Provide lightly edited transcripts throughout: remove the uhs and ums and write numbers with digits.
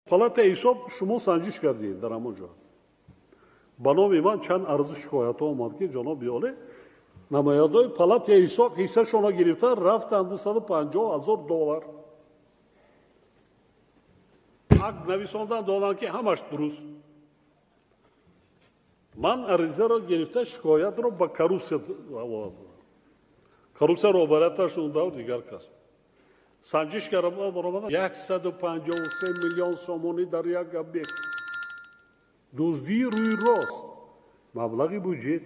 Палатаи ҳисоб шумо санҷиш кардед дар ҳамон ҷо. Ба номи ман чанд арзу шикоятҳо омад, ки ҷаноби олӣ, намояндаҳои палатаи ҳисоб ҳиссашонро гирифта рафтанд 250 000 доллар. Акт нависондан доданд, ки ҳамаш дуруст. Ман аризаро гирифта шикоятро ба коррупсия овардам. Коррупсия роҳбарияташ он давр дигар кас. Санҷиш кардам, баромадам 153 миллион сомонӣ дар як объект. Дуздии рӯи рост, маблағи буҷет.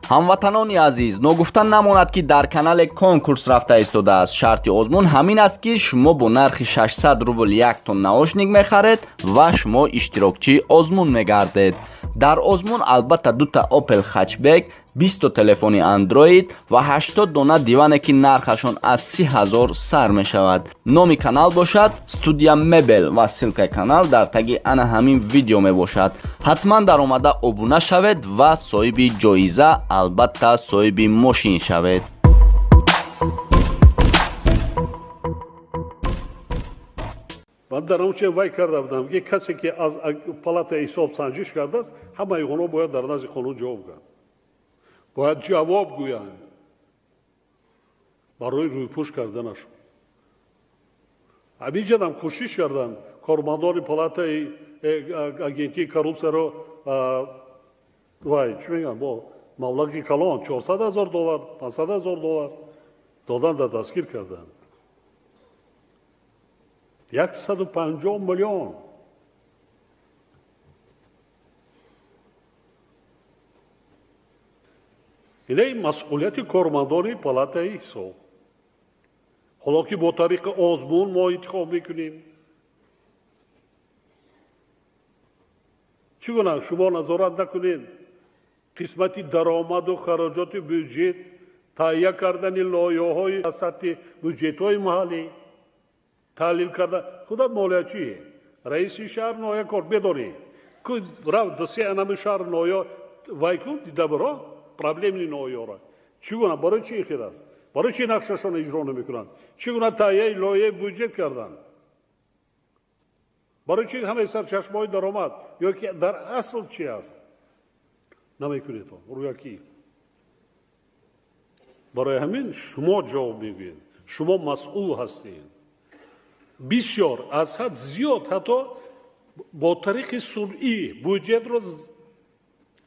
Ҳамватанони азиз, ногуфта намонад, ки дар канале конкурс рафта истодааст. Шарти озмун ҳамин аст, ки шумо бо нархи 600 рубл як тонн наушник мехаред ва шумо иштирокчии озмун мегардед. Дар озмун албатта дута Opel Hatchback, 20 телефони Android ва 80 дона диване, ки нархашон аз 30 ҳазор сар мешавад. Номи канал бошад Студия Мебел ва ссылка и канал дар таги ана ҳамин видео мебошад. Ҳатман даромада обуна шавед ва соҳиби ҷоиза, албатта соҳиби мошин шавед. Ман дар он че вай карда будам, ки касе ки аз палатаи ҳисоб санҷиш кардааст, ҳамаи онҳо бояд дар назди қонун ҷавоб гӯянд, бояд ҷавоб гӯянд барои рӯйпӯш карданашон. Ҳаминҷадам кӯшиш карданд кормандони палатаи агентии коррупсияро вай чӣ мегӯянд, бо маблағи калон 400 ҳазор доллар, 500 ҳазор доллар додан да дастгир карданд. 150 миллион. Инаи масъулияти кормандони палатаи ҳисоб. Ҳоло ки бо тариқи озмун мо интихоб мекунем, чӣ гуна шумо назорат накунед қисмати даромаду хароҷоти бюҷет, таҳия кардани лоиҳаҳои сатҳи бюҷетҳои маҳаллӣ, таҳлил карда? Худат молиячӣ, раиси шаҳр, ноҳия кор медонӣ. Рав дусе анами шаҳр, ноҳия вай кун, дида биро проблемни ноҳияро. Чӣ гуна, барои чӣ хел аст, барои чӣ нақшашонро иҷро намекунанд, чӣ гуна таҳияи лоиҳаи бюҷет карданд, барои чӣ ҳамаи сарчашмаҳои даромад ё ки дар асл чи аст намекунед он рӯякӣ. Барои ҳамин шумо ҷавоб мегӯед, шумо масъул ҳастед. Бисёр аз ҳад зиёд ҳатто бо тариқи сунъӣ бюҷетро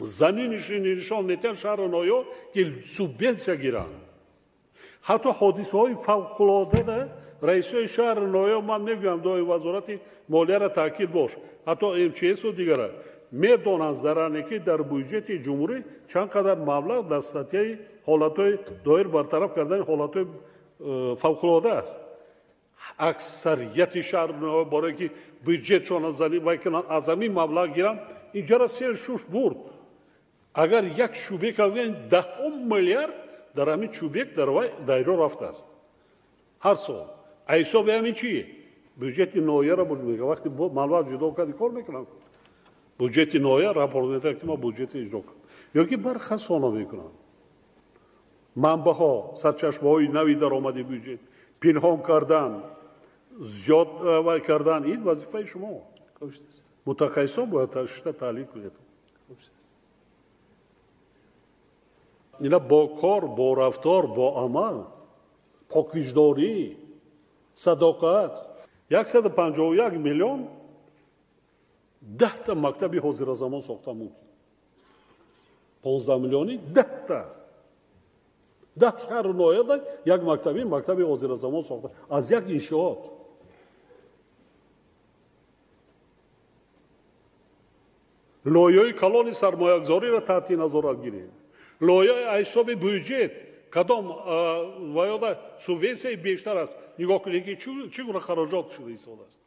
заминиши нишон метиҳанд шаҳру ноҳиё, ки субвенсия гиранд. Ҳатто ҳодисаҳои фавқулодада раисои шаҳру ноҳиё, ман мегӯям, дои вазорати молияро таъкид бош, ҳатто МЧСу дигара медонанд заране, ки дар бюҷети ҷумҳурӣ чанд қадар маблағ дар статьяи ҳолатҳои доир бартараф кардани ҳолатҳои фавқулода аст. Аксарияти шаҳр барое ки бюҷетшонро вай кунанд, аз ҳамин маблағ гиранд, инҷара сер шуш бурд. Агар як чӯбек гӯянд, даҳум миллиард дар ҳамин чӯбек дар вай дайро рафтааст ҳар сол. А ҳисоби ҳамин чи бюҷети ноҳияро мега, вақте маблағ ҷудо карди, кор мекунанд, бюҷети ноҳия рапорт медиҳад, ки мо бюҷети иҷро кардем, ё ки бархасона мекунанд. Манбаъҳо, сарчашмаҳои нави даромади бюҷет пинҳон кардан, зиёд вай кардан, ин вазифаи шумо. Мутахассисон бояд шишта таҳлил кунед. Ина бо кор, бо рафтор, бо амал, поквиҷдорӣ, садоқат. 151 миллион 10-та мактаби ҳозиразамон сохта мумкин. 15 миллиони 10-та. 10 шаҳру ноҳияда як мактаби ҳозиразамон сохта аз як иншоот. Лоиҳаи калони сармоягузориро таҳти назорат гирем. Лоиҳаи аз ҳисоби бюҷет кадом ваёда субвенсияи бештар аст, нигоҳ кунед, ки чӣ гуна хароҷот шуда истодааст.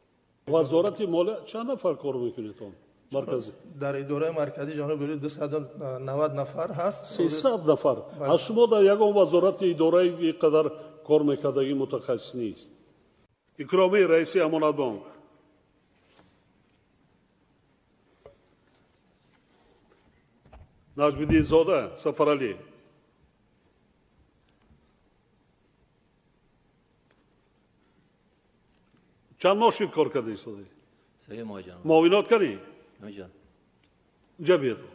Вазорати молия чанд нафар кор мекунед он марказӣ? Дар идораи марказӣ, ҷаноби олӣ, 290 нафар ҳаст. 300 нафар. Аз шумо дар ягон вазорати идораи қадар кор мекардагӣ мутахассис нест. Икромӣ, раиси Амонатбонк. Наҷмиддинзода Сафаралӣ. Чанд моҳ шуд кор карда истодаӣ? 3 моҳ ҷаноб. Муовинот кардӣ? Ҳамиҷа. Инҷа биё ту.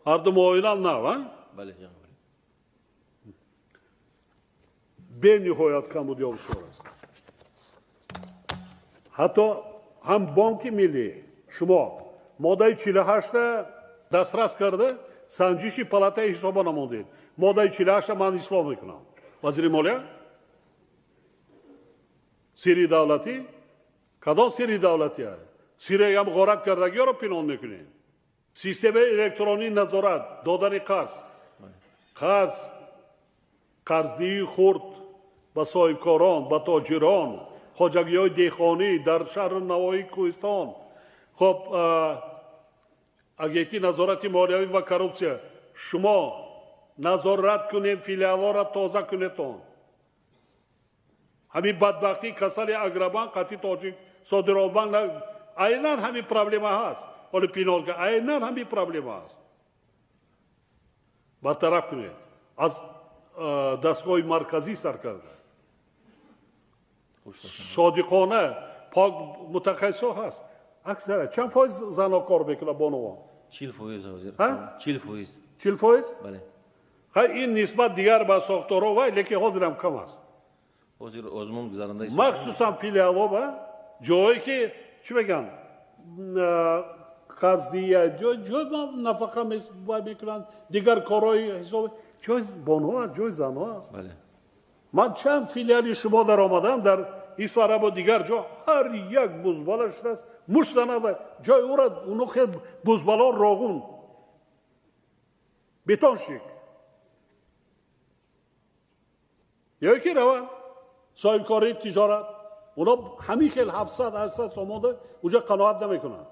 Ҳар ду муовинам нав, а? Бале ҷаноб. Бениҳоят камбудиҳо бисёр аст. Ҳатто ҳам Бонки Миллӣ шумо моддаи 48-та дастрас карда санҷиши палатаи ҳисоба намондед. Моддаи 48-та ман ислоҳ мекунам. Вазири молия? Сирри давлатӣ? Кадом сирри давлатӣ? Сирреам ғорат кардагиёро пинҳон мекунем. Системаи электронии назорат, додани қарз. Қарз, қарздиҳии хурд ба соҳибкорон, ба тоҷирон, хоҷагиҳои деҳқонӣ дар шаҳру навоҳии Кӯҳистон. Хоб, агентии назорати молиявӣ ва коррупсия, шумо назорат кунед, филиалҳоро тоза кунедтон. Ҳамин бадбахтии касали Агробанк, қатъи тоҷик содиробанк, айнан ҳамин проблема ҳаст. Ҳоли пинҳон кард, айнан ҳамин проблема ҳаст. Бартараф кунед. Аз дастгоҳи марказӣ сар карда. Содиқона, пок мутахассисҳо ҳаст. Аксара чанд фоиз занҳо кор мекунанд бонувон? 40% ҳозир. 40%? 40%. Бале. Хай, ин нисбат дигар ба сохторҳо вай, лекин ҳозирам кам аст. Ҳозир озмун гузаронда истода. Махсусан филиалҳо ба ҷое ки чӣ мегӯянд, қарздиҳия, ҷой нафақа мекунанд, дигар корҳои ҳисоб, ҷои бонуҳо аст, ҷои занҳо аст. Ман чанд филиали шумо даромадам дар Исфарабо дигар ҷо, ҳар як бузбала шудааст, мушт занада, ҷои ӯра уно хел бузбало роғун, бетоншик. Ё ки рава соҳибкории тиҷорат, уно ҳамин хел 700-800 сомонда уҷа қаноат намекунанд.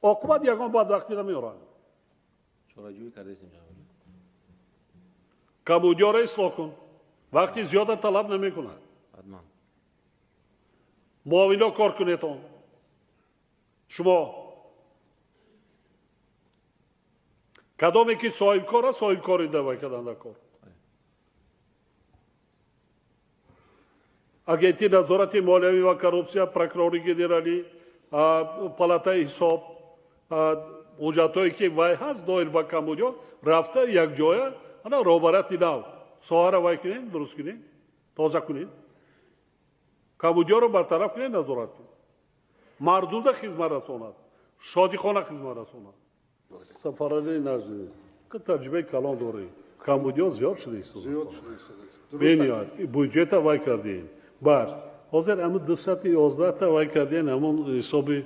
Оқибат ягон бадбахтӣ намеоранд. Чораҷӯӣ кардаистем ҷаноб. Камбудиёро ислоҳ кун. Вақти зиёда талаб намекунад. Ҳатман. Муовино кор кунедон. Шумо кадоме ки соҳибкор аст, соҳибкори давай кардан дар кор. Агентии назорати молиявӣ ва коррупсия, прокурори генералӣ, палатаи ҳисоб, ҳуҷҷатҳое ки вай ҳаст доир ба камбудиҳо, рафта якҷоя ана роҳбарияти нав соҳаро вай кунем, дуруст кунем, тоза кунем, камбудиҳоро бартараф кунем, назорат кунем, мардумда хизмат расонад, шодихона хизмат расонад. Сафаралии Наҷмӣ, ки таҷрибаи калон дорӣ, камбудиҳо зиёд шуда истодааст. Бениҳоят буҷета вай кардем. Бар ҳозир ҳамун 211-та вай кардем, ҳамун ҳисоби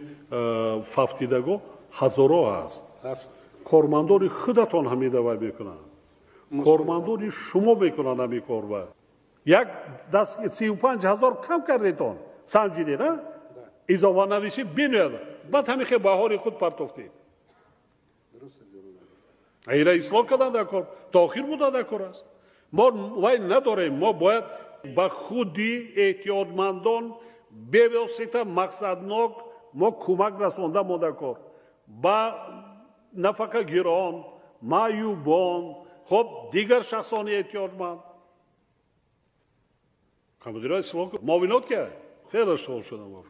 фавтидаго ҳазорҳо ҳаст. Кормандони худатон ҳамида вай мекунанд. Кормандони шумо мекунанд ҳамин корба. Як даст 35 ҳазор кам кардетон, санҷидед, а? Изованависӣ бениҳоят. Баъд ҳамин хел баҳори худ партофтед. Ира ислоҳ кардан дар кор, то охир будан дар кор аст. Мо вай надорем, мо бояд ба худи эҳтиётмандон бевосита мақсаднок мо кӯмак расонда мо дар кор. Ба нафақагирон, маъюбон, хоб дигар шахсони эҳтиёҷманд. Камбудиро ислоҳ кун. Муовинот ки? Хеле шуғл шудам.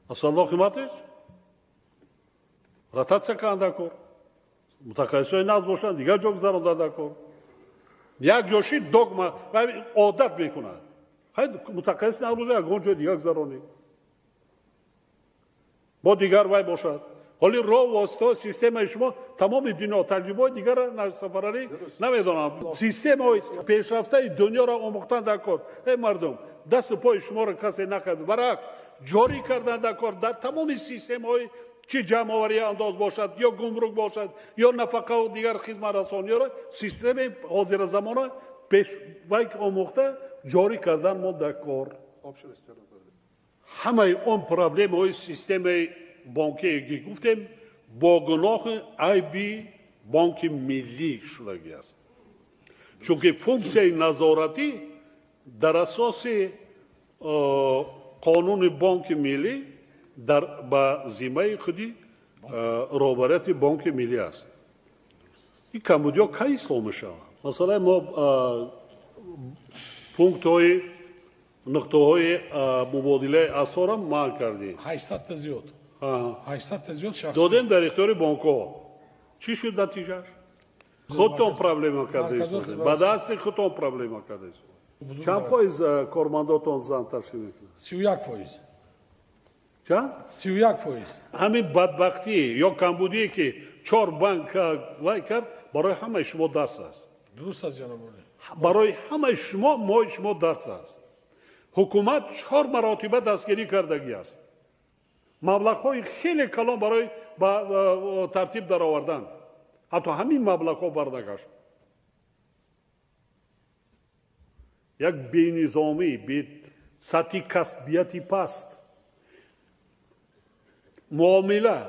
Асалло Қиматович, ротатсия кардан дар кор. Мутахассисои нағз бошанд, дигар ҷо гузаронда дар кор. Як ҷоши догма одат мекунад. Хай мутахассис нағз бошад, ягон ҷои дигар гузаронӣ. Бо дигар вай бошад. Ҳоли роҳ воситаҳои системаи шумо тамоми дунё таҷрибаҳои дигарро Сафаралӣ намедонам. Системаҳои пешрафтаи дунёро омӯхтан дар кор. Эй мардум, дасту пои шуморо касе накард. Баръакс, ҷорӣ кардан дар кор дар тамоми системаҳои чӣ ҷамъоварии андоз бошад, ё гумрук бошад, ё нафақаву дигар хизматрасониёро системаи ҳозиразамона пеш вай омӯхта ҷорӣ кардан мо дар кор. Ҳамаи он проблемаҳои системаи бонкие ки гуфтем бо гуноҳи айби Бонки Миллӣ шудагӣ аст. Чунки функсияи назоратӣ дар асоси қонуни Бонки Миллӣ дар ба зиммаи худи роҳбарияти Бонки Миллӣ аст. Ин камбудиҳо кай ислоҳ мешаванд? Масалан, мо пунктҳои Нуқтаҳои мубодилаи асъорам манъ кардем. 800 та зиёд. 800 та зиёд шахс. Додем дар ихтиёри бонкҳо. Чӣ шуд натиҷааш? Худтон проблема карда истодед, ба дасти худтон проблема карда истодед. Чанд фоиз кормандотон зан ташкил мекунад? 31%. Чанд? 31%. Ҳамин бадбахтӣ ё камбудие, ки чор банк вай кард, барои ҳамаи шумо дарс аст. Дуруст аст, ҷаноби олӣ. Барои ҳамаи шумо, мои шумо дарс аст. Ҳукумат чор маротиба дастгирӣ кардагӣ аст, маблағҳои хеле калон барои ба тартиб даровардан. Ҳатто ҳамин маблағҳо барнагашт. Як бенизомӣ, сатҳи касбияти паст, муомила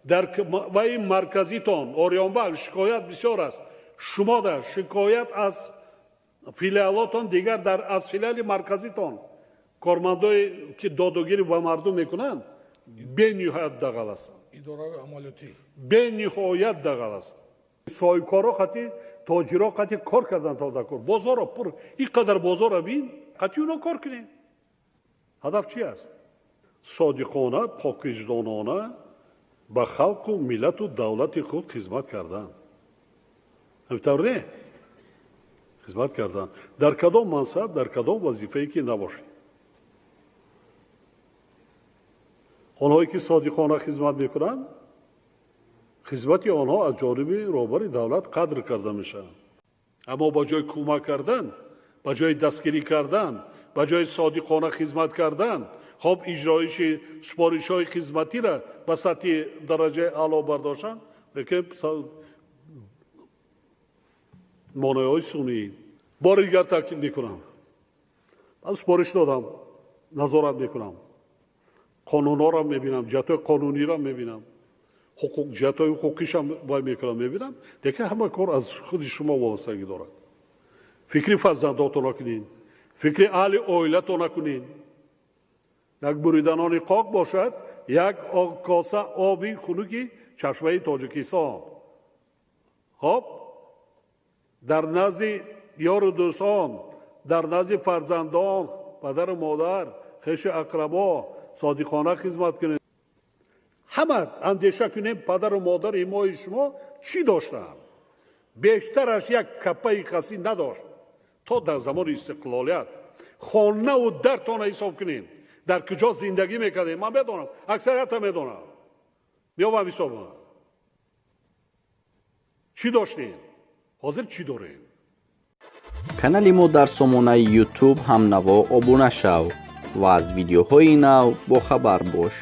дар ваи марказитон Ориёнбанк шикоят бисёр аст. Шумода шикоят аз филиалотон, дигар дар аз филиали марказитон кормандое, ки додугирӣ ба мардум мекунанд, бениҳоят дағал ҳастанд. Идораи амалиётӣ. Бениҳоят дағал ҳастанд. Соҳибкоро қати, тоҷиро қати кор кардан то дар кор бозоро пур, ин қадар бозорро бин, қати уно кор кунем. Ҳадаф чи аст? Содиқона, поквиҷдонона ба халқу миллату давлати худ хизмат кардан. Ҳамин не, хизмат кардан дар кадом мансаб, дар кадом вазифае ки набошед. Онҳое, ки содиқона хизмат мекунанд, хизмати онҳо аз ҷониби роҳбари давлат қадр карда мешаванд. Аммо ба ҷои кӯмак кардан, ба ҷои дастгирӣ кардан, ба ҷои содиқона хизмат кардан, хоб, иҷроиши супоришҳои хизматиро ба сатҳи дараҷаи аъло бардоштан, лекин монеаҳои сунъӣ. Бори дигар таъкид мекунам, ман супориш додам, назорат мекунам, қонунҳоро мебинам, ҷиҳатҳои қонуниро мебинам, ҷиҳатҳои ҳуқуқишам вай мекунам, мебинам. Лекин ҳама кор аз худи шумо вобастагӣ дорад. Фикри фарзандотонро кунед, фикри аҳли оилатонро кунед. Як буриданони қоқ бошад, як коса оби хунуки чашмаи Тоҷикистон. Хоб, дар назди ёру дӯстон, дар назди фарзандон, падару модар, хешу ақрабо содиқона хизмат кунед. Ҳама андеша кунем, падару модари мои шумо чӣ доштанд? Бештараш як каппаи қасӣ надошт то дар замони истиқлолият. Хонаву дартона ҳисоб кунем, дар куҷо зиндагӣ мекардем. Ман медонам, аксарията медонам, меёбам ҳисоба. Чӣ доштем, ҳозир чӣ дорем? Канали мо дар сомонаи YouTube ҳамнаво обуна шав ва аз видеоҳои нав бохабар бош.